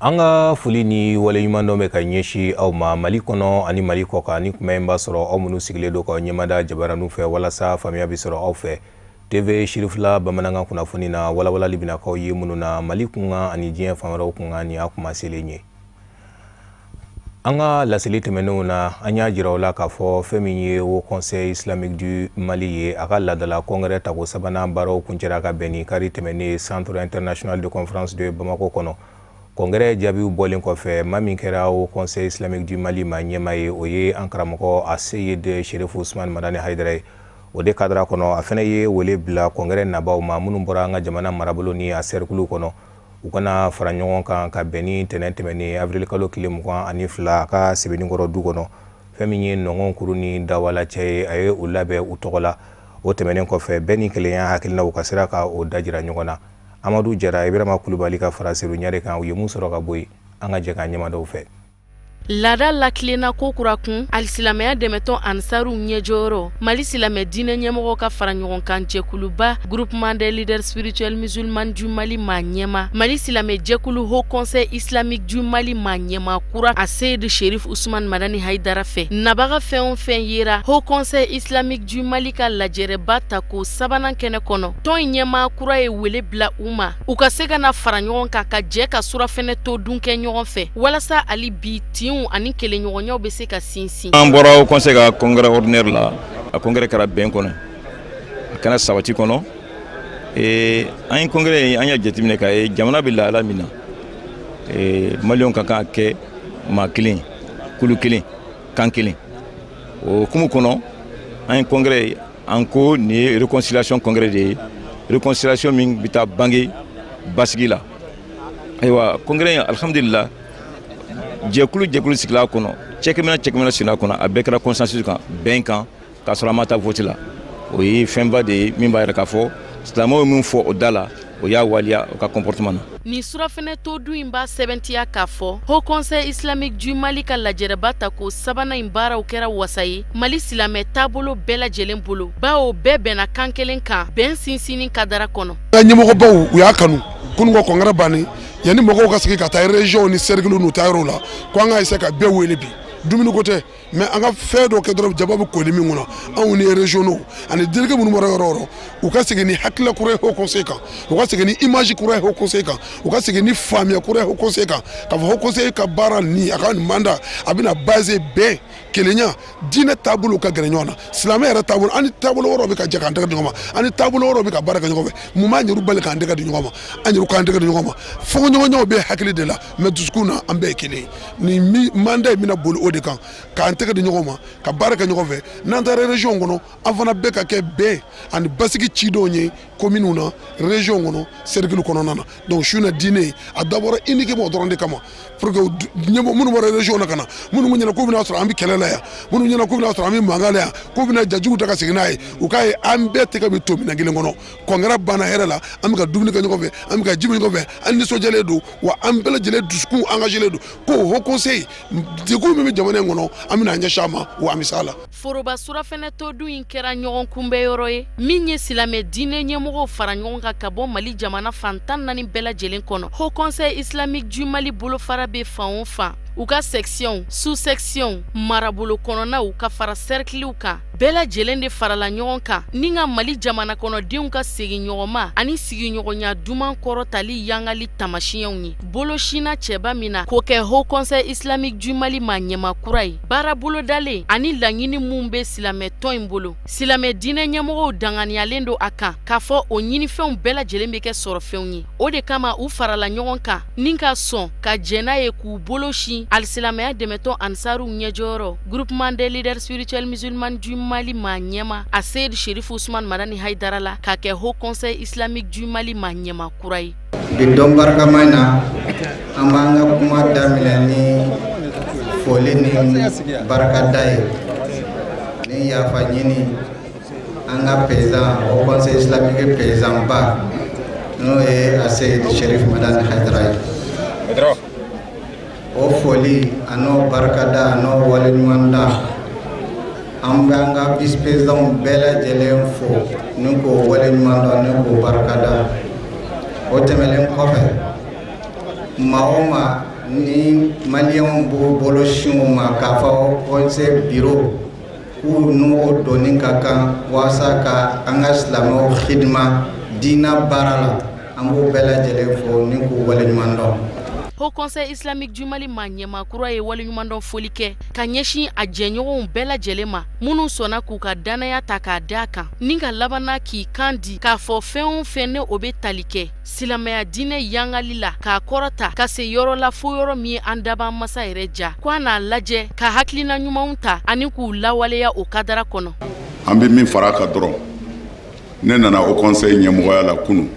An ka foli ni waleɲuman dɔ bɛ ka ɲɛsin aw ma Mali kɔnɔ ani Mali kɔkan ni kuma in b'a sɔrɔ aw minnu sigilen don k'aw ɲɛmada jabaraninw fɛ walasa faamuya bɛ sɔrɔ aw fɛ. TV Sirifila bamanankan kunnafoni na walawalali bɛna k'aw ye minnu na Mali kunkan ani diɲɛ fan wɛrɛw kunkan ni a kuma selen ye. An ka laseli tɛmɛnenw na an y'a jira aw la k'a fɔ fɛn min ye Haut Conseil Islamique du Mali ye a ka laadala congrès tako sabanan baaraw kuncɛra ka bɛn ni kari tɛmɛnen Centre international de conférence de Bamako kɔnɔ. Congrès jaabiw bɔlen kɔfɛ maa min kɛra Haut Conseil Islamique du Mali ma ɲɛmaa ye o ye an karamɔgɔ Aseyid Sherifu Usman Madani Hayidara ye. O de kadara kɔnɔ a fana ye wele bila congrès nabaw ma minnu bɔra an ka jamana marabolo ni a cercle kɔnɔ u kana fara ɲɔgɔn kan ka bɛn ni tɛnɛn tɛmɛnen avril kalo tile 22 a ka Sebenikɔrɔ du kɔnɔ. Fɛn min ye nɔngɔn kuru ni dawala cɛ ye a ye o labɛn u tɔgɔ la. O tɛmɛnen kɔfɛ bɛɛ ni kelenya hakilinaw ka sera ka o dajira ɲɔgɔn na. Amadu Jara Ibrahima Kulubali ka fara Seru Ɲare kan u ye mun sɔrɔ ka bɔ yen an ka jɛ k'an ɲɛmadaw fɛ. Laada lakilenna ko kura kun alisilamɛya dɛmɛtɔn ansaruw ɲɛjɔyɔrɔ Mali silamɛ diinɛ ɲɛmɔgɔw ka fara ɲɔgɔn kan jɛkuluba Groupement des leaders spirituels musulmans du Mali maa ɲɛma Mali silamɛ jɛkulu Haut Conseil Islamique du Mali maa ɲɛma kura Aseyid Sherif Usman Madani Hayidara fɛ. Nabaga fɛn o fɛn yera Haut Conseil Islamique du Mali ka lajɛrɛba tako sabanan kɛnɛ kɔnɔ tɔn in ɲɛmaa kura ye wele bila u ma u ka se ka na fara ɲɔgɔn kan ka jɛ ka surafɛnɛ to dun kɛ ɲɔgɔn fɛ walasa hali bi tinw ani kelenɲɔgɔnyaw bɛ se ka sinsin. An bɔra Haut Conseil ka congrès ordinaire la, a congrès kɛra bɛn kɔnɔ, a kɛra sabati kɔnɔ. An ye congrès in an y'a jateminɛ k'a ye jamana bɛ lahala min na, maliyɛnw ka kan ka kɛ maa kelen, kulu kelen, kan kelen. O hukumu kɔnɔ an ye congrès an ko nin ye réconciliation congrès de ye, réconciliation min bɛ taa bange basigi la. Ayiwa congrès in alhamdulillah jɛkulu sigila kɔnɔ, cɛkɛminɛ sigila kɔnɔ, a bɛɛ kɛra consensus kan, bɛn kan, k'a sɔrɔ an ma taa vote la. O ye fɛnba de ye min b'a yɛrɛ k'a fɔ silamɛw ye min fɔ o da la, o y'a waliya o ka comportement na. Nin surafɛnɛ to dun in b'a sɛbɛntiya k'a fɔ Haut Conseil Islamique du Mali ka lajɛrɛba tako sabanan in baaraw kɛra wasa ye Mali silamɛ taabolo bɛɛ lajɛlen bolo bawo bɛɛ bɛnna kan kelen kan bɛn sinsinni kadara kɔnɔ. An ka ɲɛmɔgɔbaw u y'a kanu kunun ko congrès bannen yanni mɔgɔw ka sigi ka taa région ni cercle n'u taa yɔrɔw la ko an ka essayer ka bɛɛ wele bi dumuni ko tɛ mais an ka fɛn dɔ kɛ dɔrɔn jaba bɛ koli min kɔnɔ anw ni régionaux ani délégué minnu bɔra yɔrɔ o yɔrɔ u ka segin ni hakilila kura ye Haut Conseil kan, u ka segin ni image kura ye Haut Conseil kan, u ka segin ni faamuya kura ye Haut Conseil kan k'a fɔ Haut Conseil ka baara ni a ka nin mandat a bɛna basé bɛn kelenya diinɛ taabolo ka gɛrɛ ɲɔgɔn na, silamɛ yɛrɛ taabolo ani taabolo wɛrɛw bɛ ka jɛ k'an tɛgɛ di ɲɔgɔn ma, ani taabolo wɛrɛw bɛ ka baara kɛ ɲɔgɔn fɛ. Mun b'an yɛrɛ bali k'an tɛgɛ di ɲɔgɔn ma? An yɛrɛ k'an tɛgɛ di ɲɔgɔn ma, fɔɲɔgɔnɲɔgɔnw bɛ hakili de la mais dusukun na an bɛɛ ye kelen ye. Nin mandat in bɛna boli o de kan k'an tɛgɛ di ɲɔgɔn ma ka baara kɛ ɲɔgɔn fɛ. N'an taara région kɔnɔ an fana bɛɛ ka kɛ bɛn ani basigi cidenw ye commune na, région kɔnɔ, cercle kɔnɔna na. Donc su na diinɛ a dabɔra uniquement o dɔrɔn de kama pour que ɲɛmɔgɔ minnu bɔra région na ka na, minnu ɲɛna k'u bɛna sɔrɔ an bɛ kɛlɛ la yan, minnu ɲɛna k'u bɛna sɔrɔ an bɛ mankan la yan, k'u bɛna jajugu ta ka segin n'a ye, u k'a ye an bɛɛ tɛgɛ bɛ to minɛn kelen kɔnɔ. Congrès banna hɛrɛ la, an bɛ ka dumuni kɛ ɲɔgɔn fɛ, an bɛ ka ji min ɲɔgɔn fɛ, an nisɔndiyalen don wa an bɛɛ lajɛlen dusukun engagé don ko Haut Conseil degun min bɛ jamana in kɔnɔ an bɛna an ɲɛsin a ma wa an bɛ s'a la. Foroba surafɛnɛ to dun in kɛra ɲɔgɔn kunbɛyɔrɔ ye min ye silamɛ diinɛ ɲɛmɔgɔw fara ɲɔgɔn kan ka bɔ Mali jamana fan 14 bɛɛ lajɛlen kɔnɔ. Haut Conseil Islamique du Mali bolofara bɛ fan o fan, u ka section, sous section, marabolo kɔnɔnaw ka fara cerclew kan bɛɛ lajɛlen de farala ɲɔgɔn kan ni ka Mali jamana kɔnɔdenw ka seginɲɔgɔnma ani sigiɲɔgɔnya duman kɔrɔtali yangali taamasiyɛnw ye. Bolo sinna cɛba min na k'o kɛ Haut Conseil Islamique du Mali maa ɲɛma kura ye, baara bolodalen ani laɲini mun bɛ silamɛ tɔn in bolo, silamɛ diinɛ ɲɛmɔgɔw danganiyalen don a kan k'a fɔ o ɲinifɛnw bɛɛ lajɛlen bɛ kɛ sɔrɔfɛnw ye. O de kama u farala ɲɔgɔn kan ni ka sɔn ka jɛn n'a ye k'u bolo sin alisilamɛya dɛmɛtɔn ansaruw ɲɛjɔyɔrɔ Groupement des leaders spirituels musulmans du Mali maa ɲɛma Aseyid Sherifu Usman Madani Hayidara la k'a kɛ Haut Conseil Islamique du Mali maa ɲɛma kura ye. Bi don barikama in na an b'an ka kuma daminɛ ni foli ni barikada ye ni yafa ɲini an ka président Haut Conseil Islamique président ba n'o ye Aseyid Sherif Madani Hayidara ye. O foli an'o barikada an'o waleɲumanda, an bɛ an ka vice président bɛɛ lajɛlen fo ni k'o waleɲuman dɔn ni k'o barikada. O tɛmɛnen kɔfɛ, maa o maa ni maliyɛnw b'u bolo sin u ma k'a fɔ conseil bureau k'u n'o donni ka kan walasa ka an ka silamɛw hidima diinɛ baara la, an b'u bɛɛ lajɛlen fo ni k'u waleɲuman dɔn. Haut Conseil islamique du Mali maa ɲɛmaa kura ye waleɲumandɔn foli kɛ ka ɲɛsin a jɛɲɔgɔnw bɛɛ lajɛlen ma minnu sɔnna k'u ka dannaya ta k'a da a kan, ni ka labanna k'i kan di k'a fɔ fɛn o fɛn ne o bɛ tali kɛ silamɛya diinɛ yangali la k'a kɔrɔta ka se yɔrɔ la fo yɔrɔ min ye an dabaa masa yɛrɛ ja, ko a n'a lajɛ ka hakilina ɲumanw ta ani k'u lawaleya o kadara kɔnɔ. An bɛ min fara a kan dɔrɔn, ne nana Haut Conseil ɲɛmɔgɔya la kunun,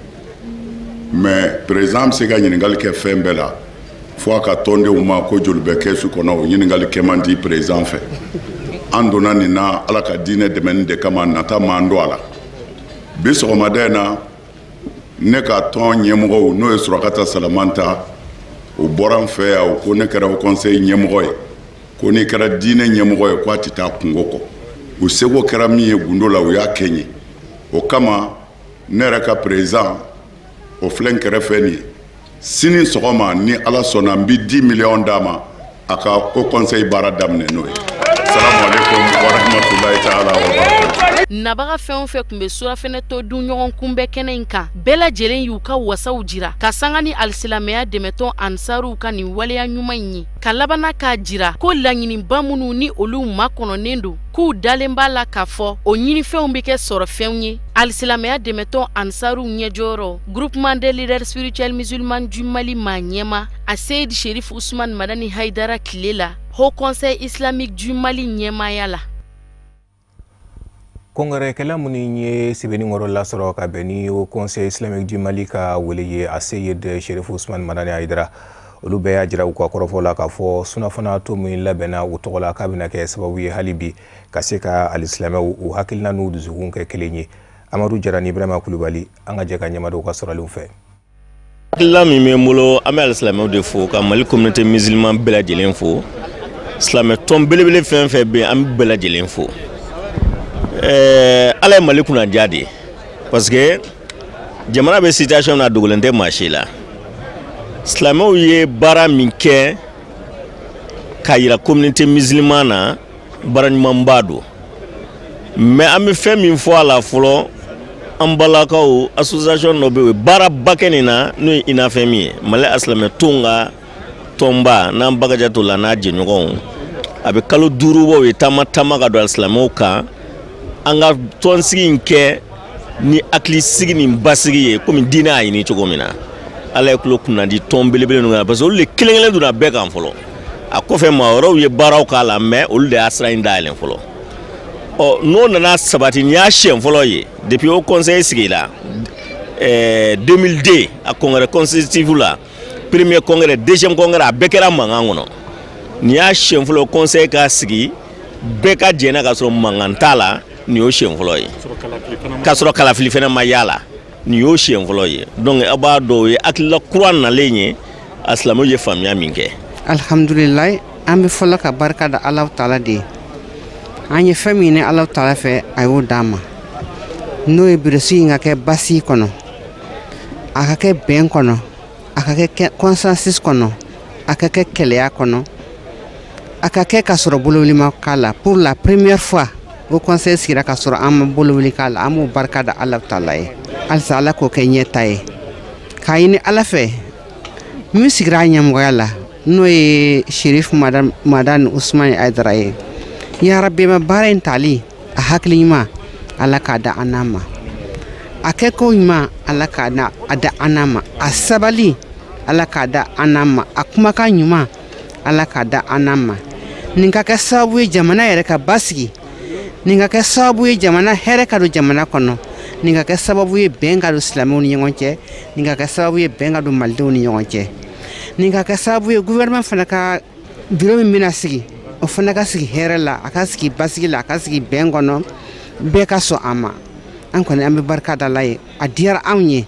mais président bɛ se ka ɲininkali kɛ fɛn bɛɛ la fo a ka tɔndenw ma ko joli bɛ kɛsu kɔnɔ, o ɲininkali kɛ man di président fɛ. An donna nin na Ala ka diinɛ dɛmɛni de kama, nata m'an don a la. Bi sɔgɔmada in na, ne ka tɔn ɲɛmɔgɔw n'o ye Surakata Salamanta, o bɔra n fɛ yan, o ko ne kɛra Haut Conseil ɲɛmɔgɔ ye, ko n'i kɛra diinɛ ɲɛmɔgɔ ye ko a tɛ taa kungo kɔ. U seko kɛra min ye gundo la, u y'a kɛ n ye. O kama ne yɛrɛ ka président o filɛ n kɛrɛfɛ nin ye, sini sɔgɔma ni Ala sɔnna n bɛ 10 millions d'a ma a ka Haut Conseil baara daminɛ n'o ye. Salamu aleykum wa rahmatulahi taala wa barakatuh. Nabaga fɛn o fɛn tun bɛ surafɛnɛ tɔ dun ɲɔgɔn kunbɛn kɛnɛ in kan, bɛɛ lajɛlen y'u ka wasaw jira ka sanga ni alisilamɛya dɛmɛtɔn ansaruw ka nin waleya ɲuman in ye, ka labanna k'a jira ko laɲiniba minnu ni olu makɔnɔnen don k'u dalen b'a la k'a fɔ o ɲinifɛnw bɛ kɛ sɔrɔfɛnw ye. Alisilamɛya dɛmɛtɔn ansaruw ɲɛjɔyɔrɔ Groupement des leaders spirituels musulmans du Mali maa ɲɛma a Seyid Sherif Usman Madani Haidara tile la Haut Conseil islamique du Mali ɲɛmaaya la. Kɔngɛrɛkɛla minnu ye sɛbɛnnikɔrɔ lasɔrɔ ka bɛn ni Haut Conseil islamique du Mali ka wele ye a Seyid Sherif Usman Madani Haidara, olu bɛɛ y'a jira u ka kɔrɔfɔ la k'a fɔ sunafana to min labɛnna u tɔgɔ la k'a bɛna kɛ sababu ye hali bi ka se ka alisilamɛw u hakilina n'u dusukun kɛ kelen ye. Amadu Jara ni Ibrahima Kulubali, an ka jɛ ka ɲɛmadɔw ka sɔrɔlenw fɛ. Hakilila min bɛ n bolo, an bɛ alisilamɛw de fo ka Mali communauté musulmane bɛɛ lajɛlen fo, silamɛ tɔn belebele fɛn fɛn bɛ yen an bɛ bɛɛ lajɛlen fo. Ala ye Mali kunnadiya de ye, parce que jamana bɛ situation na, dogolen tɛ maa si la. Silamɛw ye baara min kɛ k'a yira communauté musulmane na, baara ɲumanba don. Mais an bɛ fɛn min fɔ a la fɔlɔ, an balakaw association dɔ bɛ yen, o ye baaraba kɛ nin na, n'o ye INAFM ye, Mali asilamɛ tɔnw ka tɔnba, n'an bagaja t'o la n'a jɛɲɔgɔnw. A bɛ kalo 5 bɔ, u ye taama taama ka don alisilamɛw kan, an ka tɔnsigi in kɛ ni hakilisigi ni basigi ye komi diinɛ y'a ɲini cogo min na. Ala ye tulo kunnadi tɔn belebele ninnu kan, parce que olu de kelen kelen donna bɛɛ kan fɔlɔ. A kɔfɛ maa wɛrɛw ye baaraw k'a la, mais olu de y'a sira in dayɛlɛ fɔlɔ. Ɔ n'o nana sabati, nin y'a siɲɛ fɔlɔ ye depuis Haut Conseil sigira 2002 a congrès constitutif la, premier congrès, deuxième congrès, a bɛɛ kɛra mankan kɔnɔ. Nin y'a siɲɛ fɔlɔ conseil ka sigi bɛɛ ka jɛn na ka sɔrɔ mankan t'a la, nin y'o siɲɛ fɔlɔ ye. K'a sɔrɔ kalafili fana ma y'a la, nin y'o siɲɛ fɔlɔ ye. Donc aw b'a dɔn o ye hakilila kura nalen ye, a silamɛw ye faamuya min kɛ. Alhamdulilayi, an bɛ fɔlɔ ka barika da Alahu taala de ye. An ye fɛn min ɲini Alahu taala fɛ, a y'o d'an ma, n'o ye birisi in ka kɛ basi kɔnɔ, a ka kɛ bɛn kɔnɔ, a ka kɛ consensus kɔnɔ, a ka kɛ kɛlɛya kɔnɔ, a ka kɛ ka sɔrɔ bolowuli ma k'a la. Pour la première fois o conseil sigira ka sɔrɔ an ma bolowuli k'a la, an b'o barika da Alahu taala ye. Halisa Ala k'o kɛ ɲɛta ye, k'a ɲini Ala fɛ min sigira a ɲɛmɔgɔya la, n'o ye Sherif Madani Usman Haidara ye. Yarabi ma baara in tali a hakili ɲuman Ala k'a da an n'a ma, a kɛko ɲuman Ala k'a da an n'a ma, a sabali Ala k'a da an n'a ma, a kumakan ɲuman Ala k'a da an n'a ma. Nin ka kɛ sababu ye jamana yɛrɛ ka basigi, nin ka kɛ sababu ye jamana hɛrɛ ka don jamana kɔnɔ, nin ka kɛ sababu ye bɛn ka don silamɛw ni ɲɔgɔn cɛ, nin ka kɛ sababu ye bɛn ka don malidenw ni ɲɔgɔn cɛ, nin ka kɛ sababu ye gouvernement fana ka bureau min bɛna sigi, o fana ka sigi hɛrɛ la, a ka sigi basigi la, a ka sigi bɛn kɔnɔ, bɛɛ ka sɔn a ma. An kɔni an bɛ barika da Ala ye, a diyara anw ye.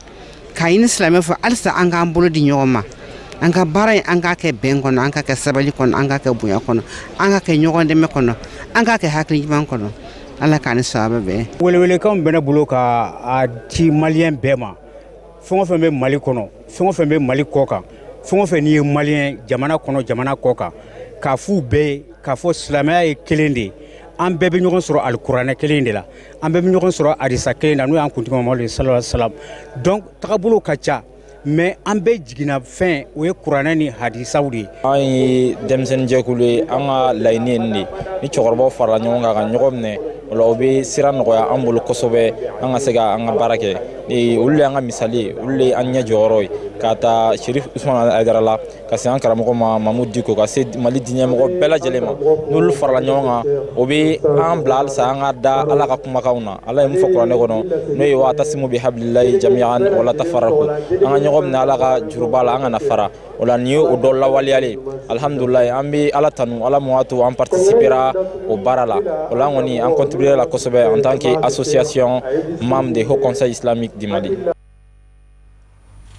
K'a ɲini silamɛ fɛ halisa an k'an bolo di ɲɔgɔn ma, An ka baara in, an k'a kɛ bɛn kɔnɔ, an k'a kɛ sabali kɔnɔ, an k'a kɛ bonya kɔnɔ, an k'a kɛ ɲɔgɔn dɛmɛ kɔnɔ, an k'a kɛ hakili ɲuman kɔnɔ. Ala k'an ni sababa bɛn. Welewelekanw bɛ ne bolo ka a ci maliyɛn bɛɛ ma. Fɛn o fɛn bɛ Mali kɔnɔ, fɛn o fɛn bɛ Mali kɔ kan, fɛn o fɛn n'i ye maliyɛn jamana kɔnɔ, jamana kɔ kan, k'a f'u bɛɛ ye k'a fɔ silamɛya ye kelen de ye. An bɛɛ bɛ ɲɔgɔn sɔrɔ alikuranɛ kelen de la, an bɛɛ bɛ ɲɔgɔn sɔrɔ hadisa kelen na, n'o y'an kuntigi Mamadu ye sallallahu alaihi wasallam. Donc tagabolo ka ca, mais an bɛɛ jiginna fɛn o ye kuranɛ ni hadisaw de ye. An ye denmisɛnninjɛkulu ye, an ka laɲini ye nin de ye. Ni cɛkɔrɔbaw farala ɲɔgɔn kan ka ɲɔgɔn minɛ, o la o bɛ sira nɔgɔya an bolo kosɛbɛ, an ka se ka an ka baara kɛ. Olu de y'an ka misali ye, olu de y'an ɲɛ jɔyɔrɔ ye, k'a ta Cherif Ousmane Haidara la ka se an karamɔgɔ ma Mamudu Diko, ka se Mali diinɛmɔgɔ bɛɛ lajɛlen ma. N'olu farala ɲɔgɔn kan, o bɛ an bila halisa an ka da Ala ka kumakanw na. Ala ye mun fɔ kuranɛ kɔnɔ, n'o ye wa'tasimu bihablillahi jami'an wala tafarraqu, an ka ɲɔgɔn minɛ Ala ka juruba la, an kana fara. O la nin ye o dɔ lawaleyalen. Alhamdulilayi, an bɛ Ala tanu, Ala mun y'a to an participera o baara la. O la an kɔni an contribuer la kosɛbɛ en tant que association membre de Haut Conseil islamique du Mali.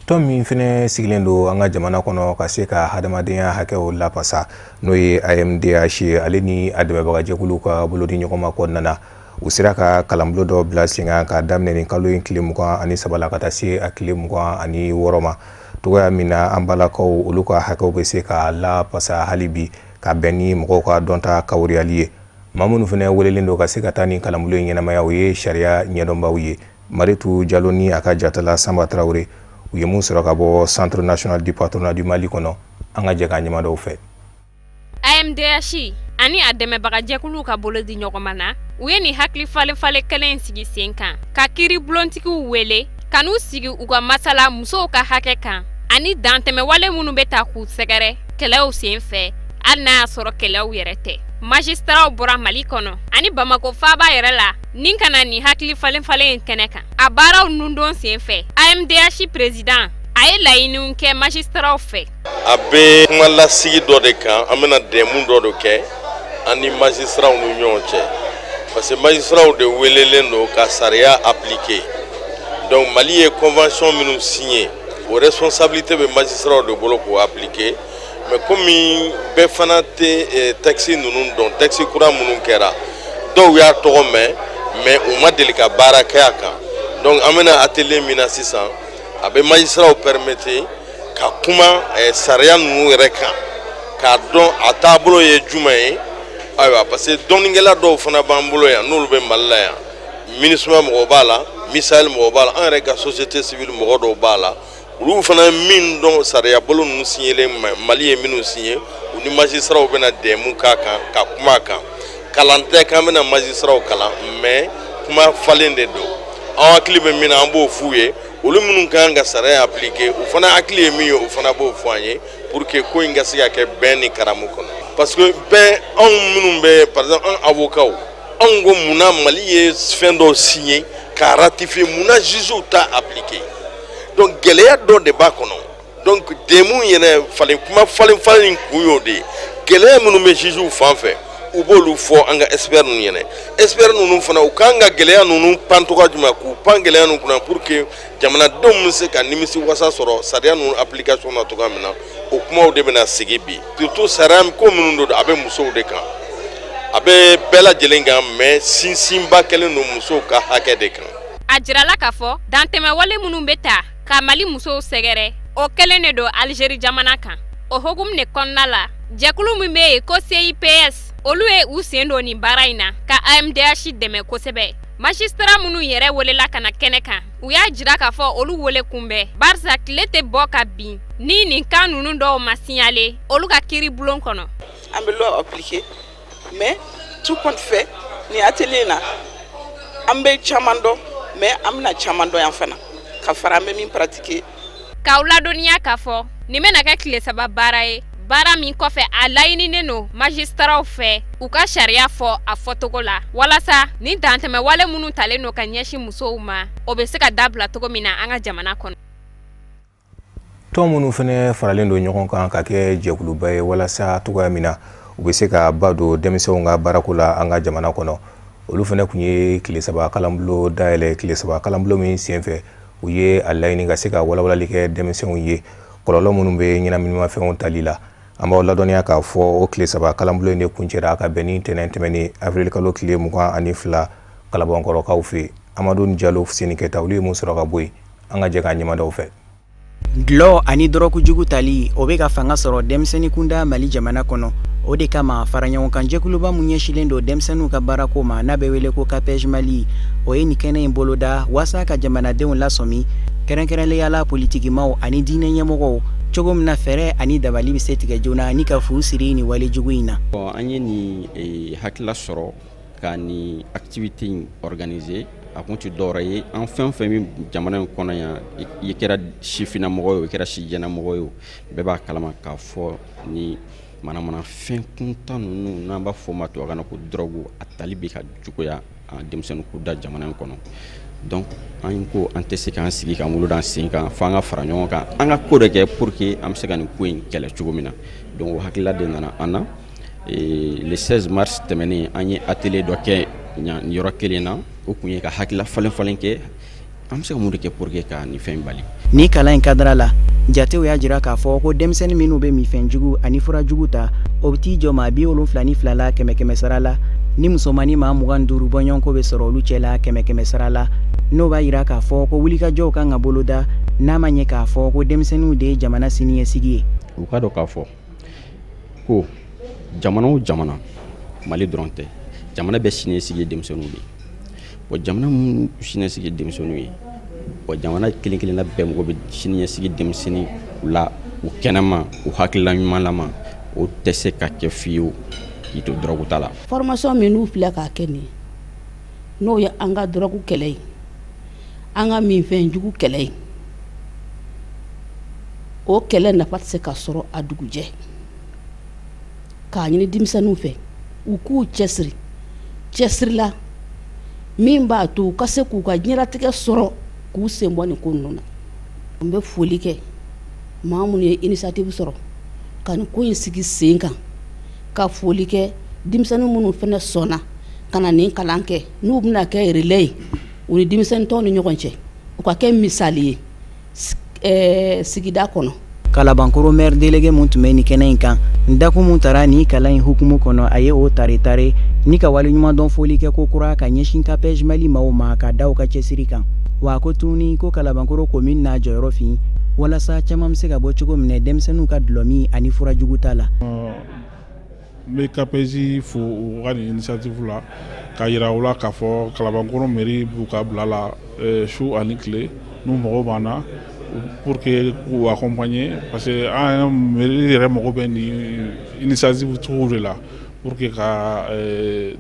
Tɔn min fɛnɛ sigilen don an ka jamana kɔnɔ ka se ka hadamadenya hakɛw lapasa, n'o ye AMDH ye, ale ni a dɛmɛbagajɛkuluw ka bolodi ɲɔgɔnma kɔnɔna na, u sera ka kalanbulon dɔ bila sen kan k'a daminɛ nin kalo in tile 23 la ka taa se a tile 26 ma, togoya min na an balakaw olu ka hakɛw bɛ se ka lapasa hali bi ka bɛn ni mɔgɔw ka dɔnta kawuriyali ye. Maa minnu fɛnɛ welelen don ka se ka taa nin kalanbulon in ɲɛnamaya, o ye sariya ɲɛdɔnbaw ye. Maritu Jalo ni a ka jatala Sanba Tarawele, u ye mun sɔrɔ ka bɔ Centre national du patronat du Mali kɔnɔ, an ka jɛ k'a ɲɛmadɔw fɛ. AMDH ani a dɛmɛbagajɛkuluw ka bolo di ɲɔgɔn ma na, u ye nin hakili falen-falen kelen in sigi sen kan ka kiiri bulontigiw wele ka n'u sigi u ka masala musow ka hakɛ kan ani dantɛmɛwale minnu bɛ ta k'u sɛgɛrɛ kɛlɛw sen fɛ, hali n'a y'a sɔrɔ kɛlɛw yɛrɛ tɛ. Magistraw bɔra Mali kɔnɔ ani Bamako faaba yɛrɛ la nin ka na nin hakili falen-falen in kɛnɛ kan. A baaraw nundon sen fɛ, AMDH président a ye laɲiniw kɛ magistraw fɛ. A bɛ kuma lasigi dɔ de kan, an bɛna dɛmɛ dɔ de kɛ an ni magistraw ni ɲɔgɔn cɛ, parce que magistraw de welelen don ka sariya appliquer. Donc Mali ye convention minnu signé, o responsabilité bɛ magistraw de bolo k'o appliquer. Mais komi bɛɛ fana tɛ texte ninnu dɔn, texte kura minnu kɛra, dɔw y'a tɔgɔ mɛn mais u ma deli ka baara kɛ a kan. Donc an bɛna atelier min na sisan, a bɛ magistraw permettre ka kuma sariya ninnu yɛrɛ kan, k'a dɔn a taabolo ye jumɛn ye. Ayiwa, parce que dɔnnikɛla dɔw fana b'an bolo yan, n'olu bɛ Mali la yan, MINUSMA mɔgɔw b'a la, MISAEL mɔgɔw b'a la, an yɛrɛ ka société civile mɔgɔ dɔw b'a la. Olu fana min dɔn sariya bolo ninnu signelen, Mali ye minnu signé, u ni magistraw bɛna dɛmɛ k'a kan ka kuma a kan. Kalan tɛ k'an bɛna magistraw kalan, mais kuma falen de don. An hakili bɛ min na, an b'o f'u ye. Olu minnu kan ka sariya appliquer, u fana hakili ye min ye, o fana b'o fɔ an ye pour que ko in ka se ka kɛ bɛn ni karamu kɔnɔ. Parce que bɛn, anw minnu bɛ, par exemple an avocats, anw ko munna Mali ye fɛn dɔw signé k'a ratifier, munna juges t'a appliquer? Donc gɛlɛya dɔ de b'a kɔnɔ. Donc dɛmɛ yɛrɛ falen kuma falen falen in kun y'o de ye. Gɛlɛya minnu bɛ juges fan fɛ, u b'olu fɔ an ka expert ninnu ɲɛna. Expert ninnu fana, u kan ka gɛlɛya ninnu pan cogoya jumɛn, k'u pan gɛlɛya ninnu kunna pour que jamanadenw bɛ se ka nimisi wasa sɔrɔ sariya ninnu application na cogoya min na. O kumaw de bɛna sigi bi. Surtout sariya ko minnu don, a bɛ musow de kan, a bɛ bɛɛ lajɛlen kan, mais sinsinba kɛlen don musow ka hakɛ de kan. A jirala k'a fɔ dantɛmɛwale minnu bɛ ta ka Mali musow sɛgɛrɛ, o kɛlen de don Algérie jamana kan. O hokumu de kɔnɔna la, jɛkulu min bɛ yen ko CIPS, olu ye u sen don nin baara in na ka AMDH dɛmɛ kosɛbɛ. Magistrat minnu yɛrɛ welela ka na kɛnɛ kan, u y'a jira k'a fɔ olu wele kunbɛn, barisa tile tɛ bɔ ka bin ni nin kan ninnu dɔw ma signaler olu ka kiiri bulon kɔnɔ. An bɛ loi appliquer, mais tout compte fait, nin atelier in na, an bɛ caman dɔn, mais an bɛna caman dɔn yan fana ka fara an bɛ min pratiquer. K'aw ladɔnniya k'a fɔ nin bɛna kɛ tile 3 baara ye, baara min kɔfɛ a laɲininen don magistraw fɛ u ka sariya fɔ a fɔcogo la, walasa ni dantɛmɛwale minnu talen don ka ɲɛsin musow ma, o bɛ se ka dabila cogo min na an ka jamana kɔnɔ. Tɔn minnu fɛnɛ faralen don ɲɔgɔn kan ka kɛ jɛkuluba ye walasa cogoya min na u bɛ se ka ba don denmisɛnw ka baarako la an ka jamana kɔnɔ, olu fɛnɛ tun ye tile 3 kalanbulon dayɛlɛ. Tile 3 kalanbulon min senfɛ, u ye a laɲini ka se ka walawalali kɛ denmisɛnw ye. Kɔlɔlɔ minnu bɛ ɲɛnaminimafɛnw tali la, an b'aw ladɔnniya k'a fɔ o tile 3 kalanbulon in de kuncɛra ka bɛn ni ntɛnɛn tɛmɛnen avril kalo tile 22 Kalabankɔrɔkaw fɛ. Amadu Jalo Fuseni Kɛta, olu ye mun sɔrɔ ka bɔ yen, an ka jɛ k'a ɲɛmadaw fɛ. Dulɔ ani dɔrɔgu jugu tali, o bɛ ka fanga sɔrɔ denmisɛnnin kunda Mali jamana kɔnɔ. O de kama, faraɲɔgɔnkan jɛkuluba mun ɲɛsilen don denmisɛnninw ka baarako ma, n'a bɛ wele ko CAPEJ Mali, o ye nin kɛnɛ in boloda waasa ka jamanadenw lasɔmi, kɛrɛnkɛrɛnnenya la politikimaw ani diinɛ ɲɛmɔgɔw, cogo min na fɛɛrɛ ani dabali bɛ se tigɛ joona ni ka fu siri nin wale jugu in na. Bon, an ye nin hakilila sɔrɔ ka nin activité in organiser, a kun tɛ dɔwɛrɛ ye, an fɛn fɛn bɛ jamana in kɔnɔ yan, i kɛra sifinnamɔgɔ ye o, i kɛra sijɛnamɔgɔ ye o, bɛɛ b'a kalama k'a fɔ ni manamanafɛn kuntan ninnu, n'an b'a fɔ o ma tubabukan na ko drogue, a tali bɛ ka juguya denmisɛnnin kunda jamana in kɔnɔ. Donc an ko an tɛ se k'an sigi k'an bolo d'an sen kan, fo an ka fara ɲɔgɔn kan, an ka ko dɔ kɛ pour que an bɛ se ka nin ko in kɛlɛ cogo min na. Donc o hakilila de nana an na. Le 16 mars tɛmɛnen, an ye atelier dɔ kɛ nin yɔrɔ kelen na. O kun ye ka hakilila falen falen kɛ, an bɛ se ka mun de kɛ pour que ka nin fɛn bali. Ni kalan in kadara la, jatew y'a jira k'a fɔ ko denmisɛnnin minnu bɛ minfɛn jugu ani fura jugu ta, o bɛ t'i jɔ maa 72 la 100 sara la, ni musomannin maa 25 bɔɲɔgɔnko bɛ sɔrɔ olu cɛ la 100 sara la. N'o b'a jira k'a fɔ ko wulikajɔw kan ka boloda, n'a ma ɲɛ k'a fɔ ko denmisɛnninw de ye jamana siniɲɛsigi ye. U ka dɔn k'a fɔ ko jamana o jamana, Mali dɔrɔn tɛ, jamana bɛɛ siniɲɛsigi ye denmisɛnninw de ye. Bon, jamana minnu siniɲɛsigi ye denmisɛnninw ye, bon, jamana kelen kelenna bɛɛ mago bɛ siniɲɛsigi denmisɛnnin la, u kɛnɛma, u hakilila ɲuman lama, o tɛ se ka kɛ fiyewu k'i to dɔrɔgu ta la. Formation min n'u filɛ k'a kɛ nin ye, n'o ye an ka dɔrɔgu kɛlɛ ye, an ka minfɛn jugu kɛlɛ ye, o kɛlɛ nafa tɛ se ka sɔrɔ a dugujɛ. K'a ɲini denmisɛnninw fɛ u k'u cɛsiri cɛsiri la min b'a to u ka se k'u ka diɲɛlatigɛ sɔrɔ, k'u sen bɔ nin ko ninnu na. N bɛ foli kɛ maa minnu ye initiative sɔrɔ ka nin ko in sigi sen kan, ka foli kɛ denmisɛnnin minnu fana sɔnna ka na nin kalan kɛ, n'u bɛna kɛ relais ye u ni denmisɛnnin tɔw ni ɲɔgɔn cɛ, u ka kɛ misali ye sigida kɔnɔ. Kalabankoro maire délégué mun tun bɛ nin kɛnɛ in kan, dakun mun tara nin kalan in hukumu kɔnɔ, a ye o tare tare ni ka waleɲumandɔn foli kɛ ko kura ka ɲɛsin CAPEJ Mali maaw ma ka da u ka cɛsiri kan. Wa ko tuguni ko Kalabankoro commune n'a jɔyɔrɔ fin walasa caman bɛ se ka bɔ cogo min na denmisɛnninw ka dulɔmin ani fura jugu ta la. N bɛ CAPEJ fo u ka nin initiative la, k'a yira u la k'a fɔ Kalabankoro mairie b'u ka bila la su ani tile, n'u mago b'an na pour que k'u accompagner, parce que an mairie yɛrɛ mago bɛ nin initiative cogo de la pour que ka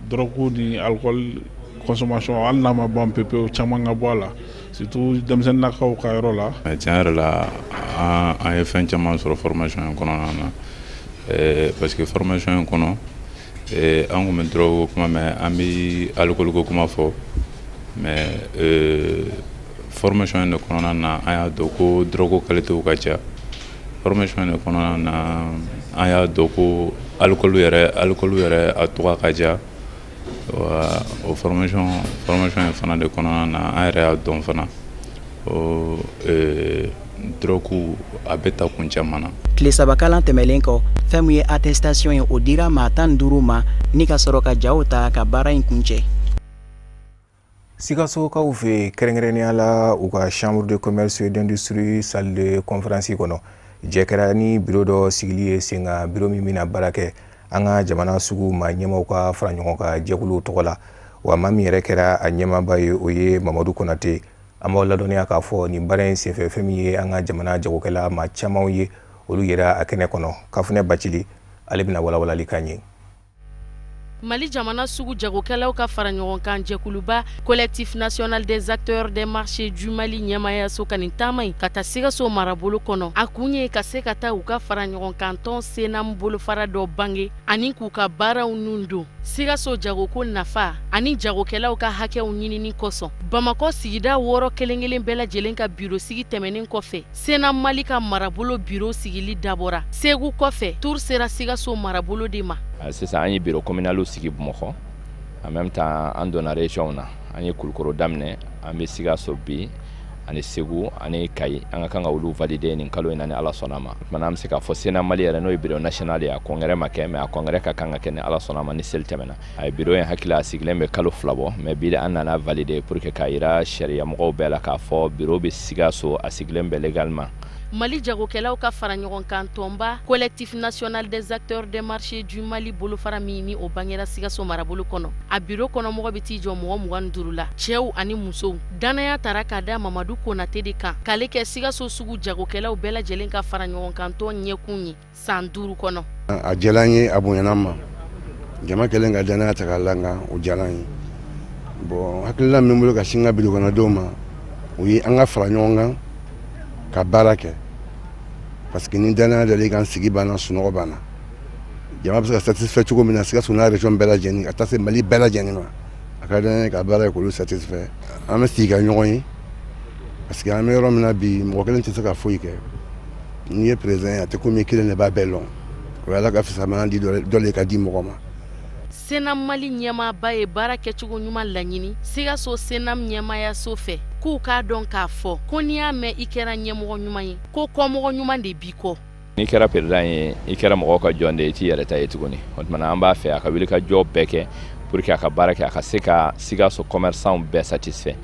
drogue ni alcool consommation, hali n'a ma ban pewu pewu, caman ka bɔ a la, surtout denmisɛnninnakaw ka yɔrɔ la. Tiɲɛ yɛrɛ la, an ye fɛn caman sɔrɔ formation in kɔnɔna na, parce que formation in kɔnɔ, an kun bɛ drogue kuma mɛn, an bɛ alcool ko kuma fɔ, mais formation in de kɔnɔna na, an y'a dɔn ko drogue qualité ka ca. Formation in de kɔnɔna na, an y'a dɔn ko alcool yɛrɛ a tɔgɔ ka ca. O formation in fana de kɔnɔna na, an yɛrɛ y'a dɔn fana o drogue a bɛ ta kun caman na. Tile 3 kalan tɛmɛlen kɔ, fɛn min ye attestation ye, o dira maa 15 ma ni ka sɔrɔ ka jaw ta ka baara in kuncɛ. Sikasokaw fɛ, kɛrɛnkɛrɛnnenya la u ka chambre de commerce et d'industrie salle de conférence kɔnɔ, jɛ kɛra ni bureau dɔ sigili ye sen kan, bureau min bɛna baara kɛ an ka jamana sugu maa ɲɛmaaw ka fara ɲɔgɔn kan jɛkuluw tɔgɔ la. Wa maa min yɛrɛ kɛra a ɲɛmaaba ye, o ye Mamadu Konate. An b'aw ladɔnniya k'a fɔ nin baara in senfɛ, fɛn min ye an ka jamana jagokɛla maa camanw ye, olu yera a kɛnɛ kɔnɔ. Kafunɛ Bacili, ale bɛna walawalali k'an ye. Mali jamana sugu jagokɛlaw ka fara ɲɔgɔn kan jɛkuluba Collectif national des acteurs des marchés du Mali ɲɛmayaso ka nin taama in ka taa Sikaso marabolo kɔnɔ, a kun ye ka se ka taa u ka fara ɲɔgɔn kan tɔn SENAM bolofara dɔ bange ani k'u ka baaraw nun don Sikaso jagoko nafa ani jagokɛlaw ka hakɛw ɲinini kosɔn. Bamakɔ sigida 6 kelen kelen bɛɛ lajɛlen ka biro sigi tɛmɛnen kɔfɛ, SENAM Mali ka marabolo biro sigili dabɔra Segu kɔfɛ, tour sera Sikaso marabolo de ma. Sisan an ye bureau communal sigi Bamakɔ, en même temps an donna région na, an ye Kulukoro daminɛ, an bɛ Sikaso bi, ani Segu ani Kayi, an ka kan ka olu valider nin kalo in na ni Ala sɔnna ma. O tuma an bɛ se k'a fɔ Sénat Mali yɛrɛ, n'o ye bureau national ye, a congrès ma kɛ, mais a congrès ka kan ka kɛ ni Ala sɔnna ma ni seli tɛmɛna. A ye bureau in hakili a sigilen bɛ kalo 2 bɔ, mais bi de an nana valider pour que k'a yira sariya mɔgɔw bɛɛ la k'a fɔ bureau bɛ Sikaso, a sigilen bɛ légalement. Mali jagokɛlaw ka fara ɲɔgɔn kan tɔnba Collectif national des acteurs des marchés du Mali bolofara min ni o bangera Sikaso marabolo kɔnɔ, a bureau kɔnɔmɔgɔ bɛ t'i jɔ mɔgɔ 25 la, cɛw ani musow. Danaya tara k'a da Mamadu Konate de kan k'ale kɛ Sikaso sugu jagokɛlaw bɛɛ lajɛlen ka fara ɲɔgɔn kan tɔn ɲɛkun ye san 5 kɔnɔ. A diyara n ye, a bonyana n ma. Jama kɛlen ka danaya ta k'a la n kan, o diyara n ye. Bon, hakilina min bolo ka sin n ka bureau kɔnɔdenw ma, o ye an ka fara ɲɔgɔn kan ka baara kɛ, parce que ni danaya dalen i kan, sigi banna, sunɔgɔ banna. Jama bɛ se ka satisfait cogo min na Sikaso n'a région bɛɛ lajɛlen, ka taa se Mali bɛɛ lajɛlen ma, a ka d'an ye ka baara kɛ k'olu satisfait. An bɛ sigi ka ɲɔgɔn ye, parce que an bɛ yɔrɔ min na bi, mɔgɔ kelen tɛ se ka foyi kɛ. N'i ye président ye, a tɛ komi i kelen de b'a bɛɛ lɔn. O ye Ala ka fisamanya di dɔ le ka di mɔgɔ ma. Sénat Mali ɲɛmaaba ye baara kɛcogo ɲuman laɲini Sikaso Sénat ɲɛmaayaso fɛ, k'u k'a dɔn k'a fɔ ko n'i y'a mɛn i kɛra ɲɛmɔgɔ ɲuman ye, ko kɔmɔgɔ ɲuman de b'i kɔ. N'i kɛra président ye, i kɛra mɔgɔw ka jɔn de ye, i t'i yɛrɛ ta ye tuguni. O tuma an b'a fɛ a ka wuli ka jɔ bɛɛ kɛ pour que a ka baara kɛ, a ka se ka Sikaso commerçant bɛɛ satisfait.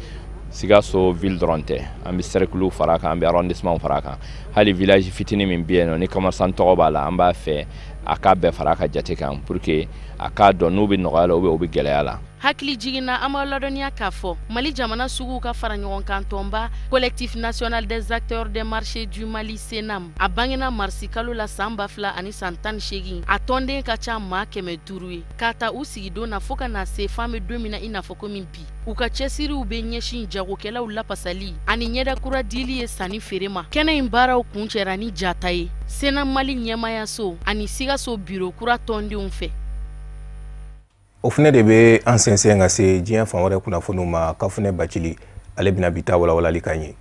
Sikaso ville dɔrɔn tɛ, an bɛ cercle fara kan, an bɛ arrondissement fara kan, hali village fitinin min bɛ yen nɔ ni commerçant tɔgɔ b'a la, an b'a fɛ a k'a bɛɛ fara a ka jate kan pour que a k'a dɔn n'u bɛ nɔgɔya la ou bien u bɛ gɛlɛya la. Hakili jiginna, an b'aw ladɔnniya k'a fɔ Mali jamana suguw ka fara ɲɔgɔn kan tɔnba Collectif national des acteurs des marchés du Mali Sénam, a bangena marisi kalo la san 2018. A tɔnden ka ca maa 500 ye k'a ta u sigidon na fo ka na se fan bɛ don min na i n'a fɔ komi bi. U ka cɛsiriw bɛ ɲɛsin jagokɛlaw lapasali ani ɲɛda kura dili ye sanni feere ma. Kɛnɛ in baaraw kuncɛra ni jata ye Sénat Mali ɲɛmaayaso ani Sikaso bureau kura tɔndenw fɛ. O fana de bɛ an sɛnsɛn ka se diɲɛ fan wɛrɛ kunnafoniw ma. Kafunɛ Bacili ale bɛna bi ta walawalali k'an ye.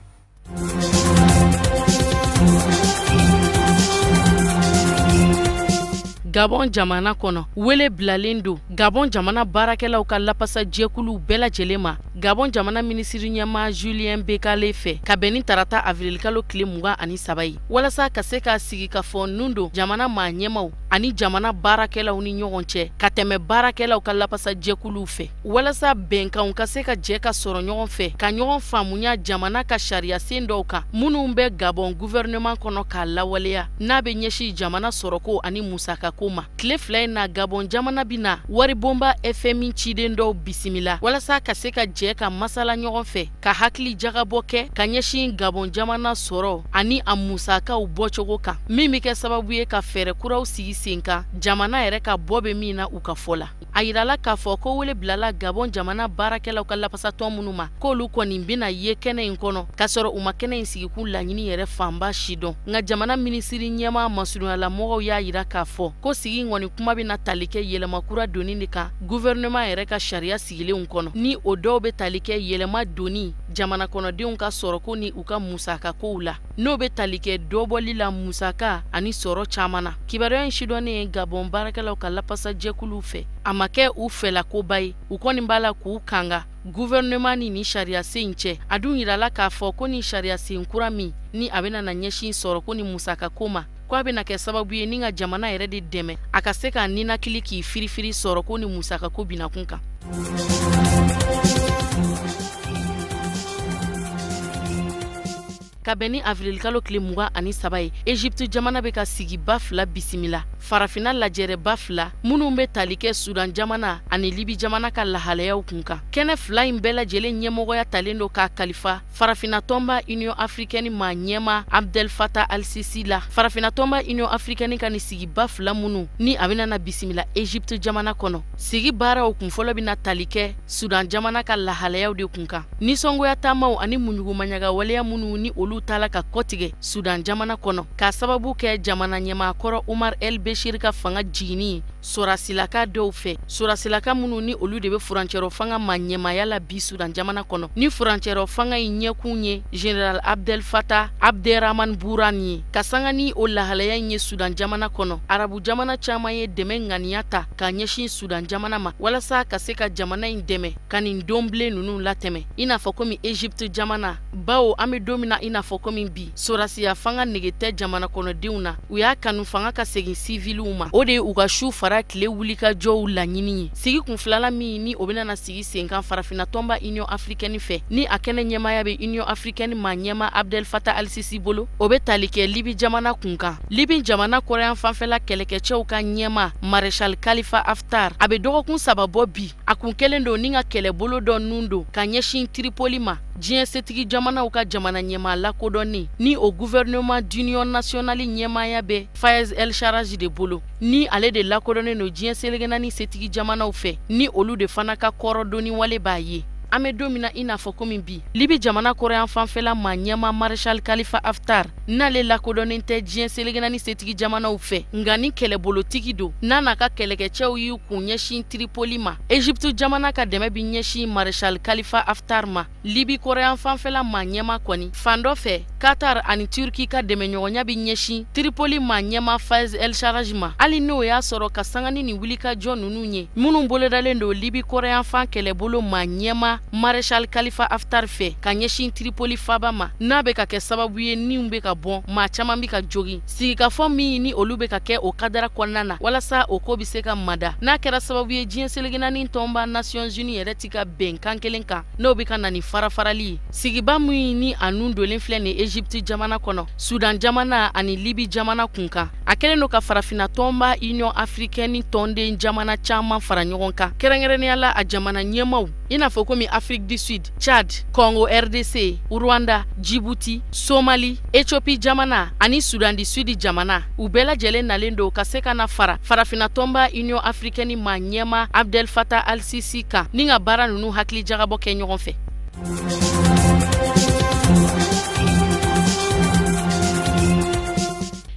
Gabon jamana kɔnɔ, wele bilalen don Gabon jamana baarakɛlaw ka lapasa jɛkuluw bɛɛ lajɛlen ma Gabon jamana minisiri ɲɛmaa Julien Bekale fɛ ka bɛn ni tarata avril kalo tile 23 ye, walasa ka se ka sigi ka fɔ nun don jamana maa ɲɛmaw ani jamana baarakɛlaw ni ɲɔgɔn cɛ ka tɛmɛ baarakɛlaw ka lapasa jɛkuluw fɛ, walasa bɛnkanw ka se ka jɛ ka sɔrɔ ɲɔgɔn fɛ ka ɲɔgɔn faamuya jamana ka sariyasen dɔw kan minnu bɛ Gabon gouvernement kɔnɔ k'a lawaleya n'a bɛ ɲɛsin jamana sɔrɔko ani musakako ma. Tile 2 in na, Gabon jamana bɛna waribonba FMI ciden dɔw bisimila walasa ka se ka jɛ ka masala ɲɔgɔn fɛ ka hakili jagabɔ kɛ ka ɲɛsin Gabon jamana sɔrɔ ani a musakaw bɔcogo kan, min bɛ kɛ sababu ye ka fɛɛrɛ kuraw sigi sen kan jamana yɛrɛ ka bɔ bɛ min na u ka fɔ la. A yirala k'a fɔ ko wele bilala Gabon jamana baarakɛlaw ka lapasatɔn minnu ma k'olu kɔni bɛna ye kɛnɛ in kɔnɔ k'a sɔrɔ u ma kɛnɛ in sigikun laɲini yɛrɛ fanba si dɔn. Nka jamana minisiri ɲɛmaa masurunyalamɔgɔw y'a yira k'a fɔ ko sigi kɔni kuma bɛna tali kɛ yɛlɛma kura donni de kan gouvernement yɛrɛ ka sariya sigilenw kɔnɔ, ni o dɔw bɛ tali kɛ yɛlɛma donni jamana kɔnɔdenw ka sɔrɔko ni u ka musakakow la, n'o bɛ tali kɛ dɔbɔli la musaka ani sɔrɔ caman na. Kibaruya in sidɔnnen ye Gabon baarakɛlaw ka lapasa jɛkuluw fɛ, a ma kɛ u fɛlakoba ye, u kɔni b'a la k'u kanga gouvernement ni sariyasen in cɛ. A dun yirala k'a fɔ ko ni sariyasen kura min ni a bɛna na ɲɛsin sɔrɔko ni musakako ma, ko a bɛna kɛ sababu ye ni ka jamana yɛrɛ de dɛmɛ a ka se k'a ninakili k'i firifiri sɔrɔko ni musakako binakun kan. Ka bɛn ni avril kalo tile 23 ye, Egypte jamana bɛ ka sigiba 2 bisimila, farafinna lajɛrɛba 2 minnu bɛ tali kɛ Sudan jamana ani Libi jamana ka lahalayaw kun kan. Kɛnɛ 2 in bɛɛ lajɛlen ɲɛmɔgɔya talen don k'a kalifa farafinna tɔnba Union africaine maa ɲɛma Abdel Fattah al-Sisi la. Farafinna tɔnba Union africaine ka nin sigiba 2 minnu ni a bɛna na bisimila Egypte jamana kɔnɔ, sigi baaraw kunfɔlɔ bɛna tali kɛ Sudan jamana ka lahalayaw de kun kan. Nisɔngoya taamaw ani muɲugumaɲaga waleya minnu ni olu taala ka kɔtigɛ Sudan jamana kɔnɔ k'a sababu kɛ jamana ɲɛmaakɔrɔ Umar El Bashir ka fanga jiginni sɔrasilaka dɔw fɛ, sɔrasilaka minnu ni olu de bɛ furancɛrɔ fanga ma ɲɛmaaya la bi Sudan jamana kɔnɔ. Ni furancɛrɔ fanga in ɲɛkun ye Général Abdel Fattah Abderrahman Burhan ye. Ka sanga ni o lahalaya in ye Sudan jamana kɔnɔ, arabu jamana caman ye dɛmɛ ŋaniya ta ka ɲɛsin Sudan jamana ma walasa ka se ka jamana in dɛmɛ ka nin donbilen ninnu latɛmɛ, i n'a fɔ komi Egypte jamana, bawo an bɛ don min na i n'a fɔ komi bi, sɔrasiya fanga nege tɛ jamana kɔnɔdenw na. U y'a kanu fanga ka segin siviliw ma, o de ye u ka su fara tile wulikajɔw laɲini ye. Sigi kun filanan min ni o bɛna na sigi sen kan farafinna tɔnba Union africaine fɛ, ni a kɛnɛ ɲɛmaaya bɛ Union africaine maa ɲɛma Abdel Fattah al-Sisi bolo, o bɛ tali kɛ Libi jamana kun kan. Libi jamana kɔrɔyan fanfɛla kɛlɛkɛcɛw ka ɲɛma Maréchal Khalifa Haftar, a bɛ dɔgɔkun 3 bɔ bi, a kun kɛlen don ni ka kɛlɛbolo dɔ nun don ka ɲɛsin Tripoli ma. Diɲɛ setigi jamanaw ka jamana ɲɛmaa lakodɔnnen ni o gouvernement d'union nationale ɲɛmaaya bɛ Fayez El Sarraj de bolo, ni ale de lakodɔnnen don diɲɛ seleke naani setigi jamanaw fɛ, ni olu de fana ka kɔrɔdonni wale b'a ye. An bɛ don min na i n'a fɔ komi bi, Libi jamana kɔrɔyan fanfɛla maa ɲɛma Maréchal Khalifa Haftar, n'ale lakodɔnnen tɛ diɲɛ seleke naani setigi jamanaw fɛ, nka ni kɛlɛbolotigi don, n'a n'a ka kɛlɛkɛcɛw y'u kun ɲɛsin Tripoli ma. Egypte jamana ka dɛmɛ bɛ ɲɛsin Maréchal Khalifa Haftar ma. Libi kɔrɔyan fanfɛla maa ɲɛma kɔni fan dɔ fɛ, Qatar ani Turki ka dɛmɛɲɔgɔnya bɛ ɲɛsin Tripoli maa ɲɛma Fayez El Sarraj ma, hali n'o y'a sɔrɔ ka sanga ni nin wulikajɔ ninnu ye minnu bolodalen don Libi kɔrɔyan fan kɛlɛbolo maa ɲɛma Maréchal Khalifa Haftar fɛ ka ɲɛsin Tripoli faba ma, n'a bɛ ka kɛ sababu ye niw bɛ ka bɔn, maa caman bɛ ka jogin. Sigikafɔ min ni olu bɛ ka kɛ o kadara kɔnɔna na walasa o ko bɛ se ka mada, n'a kɛra sababu ye diɲɛ seleke naani tɔnba Nations Unies yɛrɛ ti ka bɛnkan kelen kan, n'o bɛ ka na ni farafarali ye. Sigiba min ni a nun donnen filɛ nin Egypte jamana kɔnɔ, Sudan jamana ani Libi jamana kun kan, a kɛlen don ka farafinna tɔnba Union africaine tɔnden jamana caman fara ɲɔgɔn kan, kɛrɛnkɛrɛnnenya la a jamana ɲɛmaw, i n'a fɔ komi Afrique du Sud, Tchad, Congo RDC, Rwanda, Djibouti, Somalie, Ethiopie jamana ani Sudan du Sud jamana. U bɛɛ lajɛlen nalen don ka se ka na fara farafinna tɔnba Union africaine maa ɲɛma Abdel Fattah al-Sisi kan, ni ka baara ninnu hakili jagabɔ kɛ ɲɔgɔn fɛ.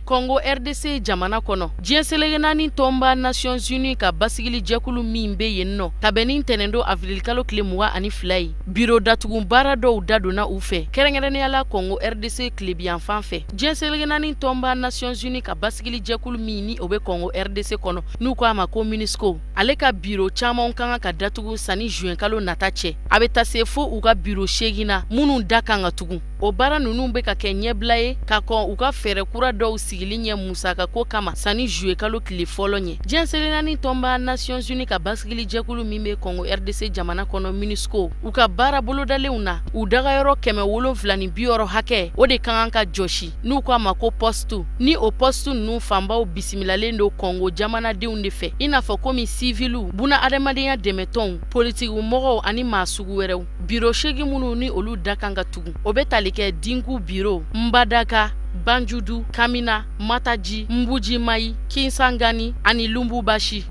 Congo RDC jamana kɔnɔ, diɲɛ seleke naani tɔnba Nations Unies ka basigili jɛkulu min bɛ yen nɔ, ka bɛn ni ntɛnɛndon avril kalo tile 22 ye, biro datugu baara dɔw dadonna u fɛ, kɛrɛnkɛrɛnnenya la Congo RDC tilebiyanfan fɛ. Diɲɛ seleke naani tɔnba Nations Unies ka basigili jɛkulu min ni o bɛ Congo RDC kɔnɔ, n'u ko a ma ko MONUSCO, ale ka biro caman kan ka datugu sanni juin kalo nata cɛ. A bɛ taa se fo u ka biro 8 na minnu da kan ka tugu. O baara ninnu bɛ ka kɛ ɲɛbila ye ka kɔn u ka fɛɛrɛ kura dɔw sigili ɲɛ musaka ko kama sanni juillet kalo tile fɔlɔ ɲɛ. Diɲɛ seleke naani tɔnba Nations Unies ka basigili jɛkulu min bɛ Congo RDC jamana kɔnɔ MONUSCO, u ka baara bolodalenw na, u dagayɔrɔ 760 hakɛ o de ka kan ka jɔsi, n'u ko a ma ko poste. Ni o poste ninnu fanbaw bisimilalen don Congo jamanadenw de fɛ, i n'a fɔ komi civiliw, buna adamadenya dɛmɛtɔnw, politikimɔgɔw ani maa sugu wɛrɛw. Biro 8 minnu ni olu da kan ka tugu, o bɛ tali kɛ Dinku biro, Mbadaka, Banjudu, Kamina, Mataji, Mbuji Mayi, Kinsangani ani Lumbubashi.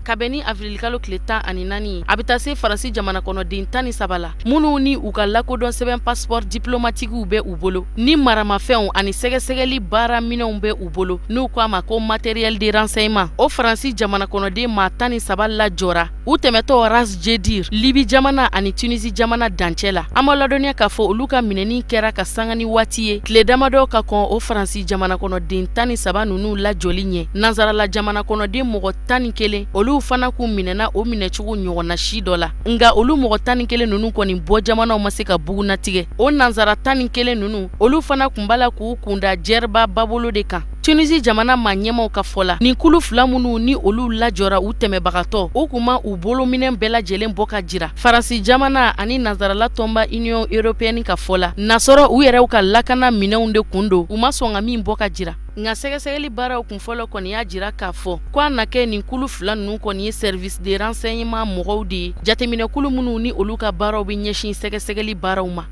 Ka bɛn ni avril kalo tile 14, a bɛ taa se Faransi jamana kɔnɔden 13 la, minnu ni u ka lakodɔn sɛbɛn passeport diplomatiquew bɛ u bolo, ni maramafɛnw ani sɛgɛsɛgɛli baara minɛnw bɛ u bolo, n'u ko a ma ko matériel de renseignement. O Faransi jamana kɔnɔden maa 13 lajɔra u tɛmɛtɔ Ras Jedir, Libi jamana ani Tunisie jamana dancɛ la. An b'a ladɔnniya k'a fɔ olu ka minɛni kɛra ka sanga ni waati ye, tile damadɔ ka kɔn o Faransi jamana kɔnɔden 13 ninnu lajɔli ɲɛ. Nansarala jamana kɔnɔden mɔgɔ 11 olu fana k'u minɛna o minɛcogo ɲɔgɔnna si dɔ la, nka olu mɔgɔ 11 ninnu kɔni bɔ jamanaw ma se ka bugunnatigɛ. O nansara 11 ninnu olu fana kun b'a la k'u kunda Jɛriba babolo de kan. Tunisie jamana maa ɲɛmaw ka fɔ la, nin kulu fila minnu ni olu lajɔra u tɛmɛbagatɔ, o kun ma u bolominɛn bɛɛ lajɛlen bɔ ka jira. Faransi jamana ani nansarala tɔnba Union européenne ka fɔ la, nasɔrɔ u yɛrɛw ka lakana minɛnw de kun don, u ma sɔn ka min bɔ ka jira. Nka sɛgɛsɛgɛli baaraw kun fɔlɔ kɔni y'a jira k'a fɔ ko a na kɛ nin kulu fila ninnu kɔni ye service de renseignement mɔgɔw de ye, jateminɛkulu minnu ni olu ka baaraw bɛ ɲɛsin sɛgɛsɛgɛli baaraw ma.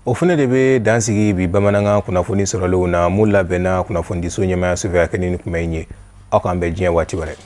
O fana de bɛ dan sigi bi bamanankan kunnafoni sɔrɔlenw na mun labɛnna kunnafonidiso ɲɛmaaya so fɛ ka kɛ ni kuma in ye. Aw k'an bɛn diɲɛ waati wɛrɛ.